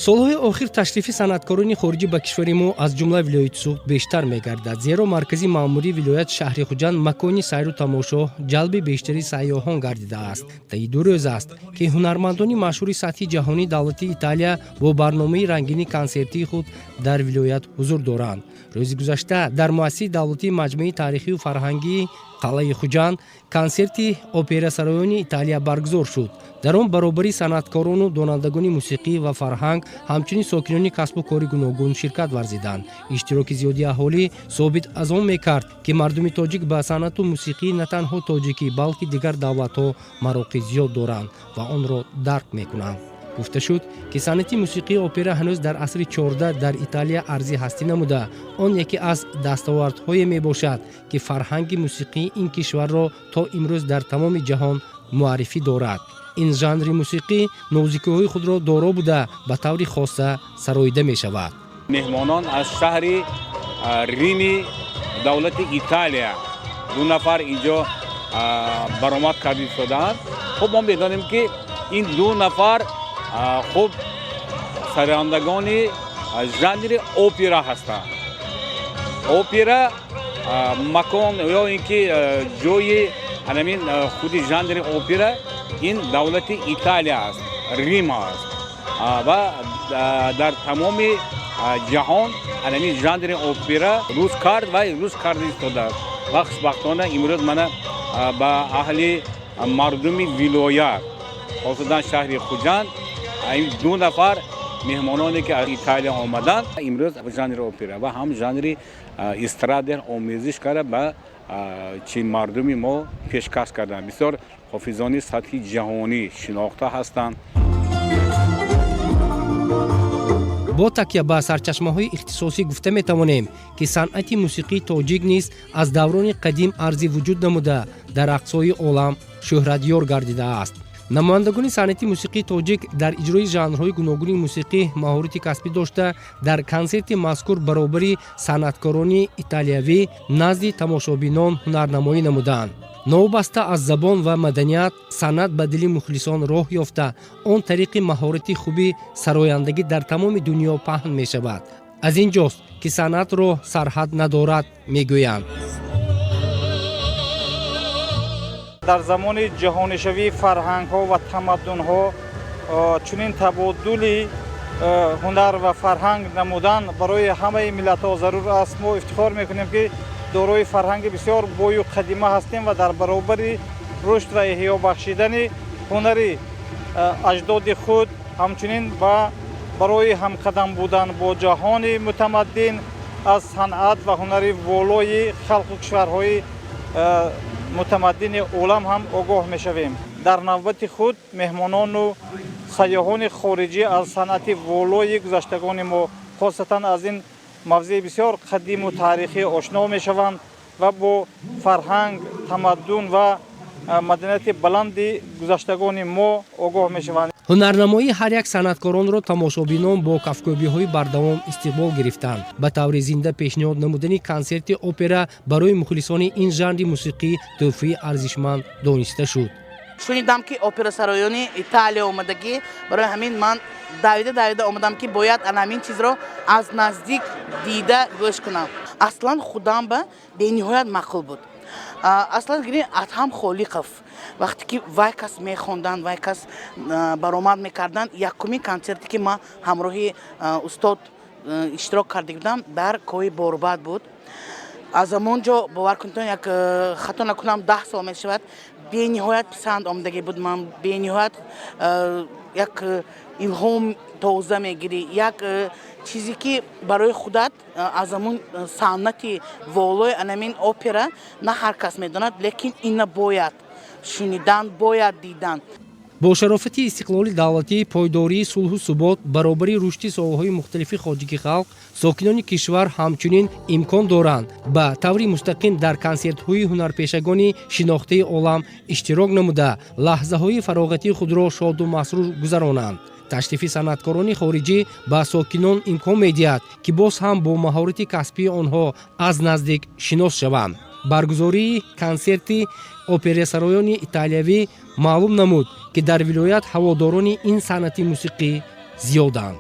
Солҳои охир ташрифи санъаткорони хориҷӣ ба кишвари мо, аз ҷумла вилояти Суғд, бештар мегардад, зеро маркази маъмурии вилоят, шаҳри Хуҷанд, макони сайру тамошо, ҷалби бештари сайёҳон гардидааст. Таи 2 рӯз аст, ки ҳунармандони машҳури сатҳи ҷаҳонии давлати Италия бо барномаи рангини консертии худ дар вилоят ҳузур доранд. Рӯзи гузашта дар муассисаи давлатии Маҷмӯи таърихию фарҳангии қалъаи Хуҷанд консерти операсароёни Италия баргузор шуд. Дар он баробари санъаткорону донандагони мусиқӣ ва фарҳанг, ҳамчунин сокинони касбу кори гуногун ширкат варзиданд. Иштироки зиёди аҳолӣ собит аз он мекард, ки мардуми тоҷик ба санъату мусиқӣ на танҳо тоҷикӣ, балки дигар давлатҳо мароқи зиёд доранд ва онро дарк мекунанд. Гуфта шуд, ки санъати мусиқии опера ҳанӯз дар асри 14 дар Италия арзи ҳастӣ намуда, он яке аз дастовардҳое мебошад, ки фарҳанги мусиқии ин кишварро то имрӯз дар тамоми ҷаҳон муаррифӣ дорад. Ин жанри мусиқӣ нозикиҳои худро доро буда, ба таври хоса сароида мешавад. Меҳмонон аз шаҳри Рими давлати Италия, ду нафар инҷо баромад карда истодаанд. Хуб, мо медонем, ки ин ду нафар хуб сарояндагони жанри опера ҳастанд. Опера макон ё ин ки ҷои ҳамин худи жанри опера ин давлати Италия аст, Рим аст ва дар тамоми ҷаҳон ҳамин жанри опера рушд кард ва рушд карда истодааст. Ва хушбахтона имрӯз мана ба аҳли мардуми вилоят, хосатан шаҳри Хуҷанд, ин ду нафар меҳмононе, ки аз Италия омаданд, имрӯз жанри опера ва ҳам жанри эстрада омезиш карда, ба чи мардуми мо пешкаш карданд. Бисёр ҳофизони сатҳи ҷаҳонӣ шинохта ҳастанд. Бо такя ба сарчашмаҳои ихтисосӣ гуфта метавонем, ки санъати мусиқии тоҷик низ аз даврони қадим арзи вуҷуд намуда, дар ақсои олам шӯҳратёр гардидааст. Намояндагони санъати мусиқии тоҷик дар иҷрои жанрҳои гуногуни мусиқӣ маҳорати касбӣ дошта, дар консерти мазкур баробари санъаткорони италиявӣ назди тамошобинон ҳунарнамоӣ намуданд. Новобаста аз забон ва маданият, санъат ба дили мухлисон роҳ ёфта, он тариқи маҳорати хуби сарояндагӣ дар тамоми дунё паҳн мешавад. Аз ин ҷост, ки санъатро сарҳад надорад, мегӯянд. Дар замони ҷаҳонишавии фарҳангҳо ва тамаддунҳо чунин табодули ҳунар ва фарҳанг намудан барои ҳамаи миллатҳо зарур аст. Мо ифтихор мекунем, ки дорои фарҳанги бисёр бою қадима ҳастем ва дар баробари рушд ва эҳё бахшидани ҳунари аҷдоди худ, ҳамчунин ба барои ҳамқадам будан бо ҷаҳони мутамаддин аз санъат ва ҳунари волои халқу кишварҳои мутамаддини олам ҳам огоҳ мешавем. Дар навбати худ меҳмонону сайёҳони хориҷӣ аз санъати волои гузаштагони мо, хосатан аз ин мавзеи бисёр қадиму таърихӣ, ошно мешаванд ва бо фарҳанг, тамаддун ва маданияти баланди гузаштагони мо огоҳ мешаванд. Ҳунарнамоии ҳар як санъаткоронро тамошобинон бо кафкӯбиҳои бардавом истиқбол гирифтанд. Ба таври зинда пешниҳод намудани консерти опера барои мухлисони ин жанри мусиқӣ тӯҳфаи арзишманд дониста шуд. Шунидам, ки операсароёни Италия омадагӣ, барои ҳамин ман давида давида омадам, ки бояд ана ҳамин чизро аз наздик дида, гӯш кунам. Аслан худам ба бениҳоят маъқул буд. Аслан гирин, Адҳам Холиқов вақте ки вай кас мехонданд, вай кас баромад мекарданд, якумин консерте, ки ман ҳамроҳи устод иштирок карда будам, дар Коҳи Борбад буд. Аз ҳамон ҷо, бовар кунед, як хато накунам, 10 сол мешавад, бениҳоят писанд омадагӣ буд. Ман бениҳоят як илҳом тоза мегирӣ, як чизе, ки барои худат аз ҳамун санъати волои анамин опера на ҳар кас медонад, лекин ина бояд шунидан, бояд дидан. Бо шарофати истиқлоли давлатӣ, пойдории сулҳу субот, баробари рушди соҳаҳои мухталифи хоҷагии халқ, сокинони кишвар ҳамчунин имкон доранд ба таври мустақим дар консертҳои ҳунарпешагони шинохтаи олам иштирок намуда, лаҳзаҳои фароғатии худро шоду масрур гузаронанд. Ташрифи санъаткорони хориҷӣ ба сокинон имкон медиҳад, ки боз ҳам бо маҳорати касбии онҳо аз наздик шинос шаванд. Баргузории консерти операсароёни италиявӣ маълум намуд, ки дар вилоят ҳаводорони ин санъати мусиқӣ зиёданд.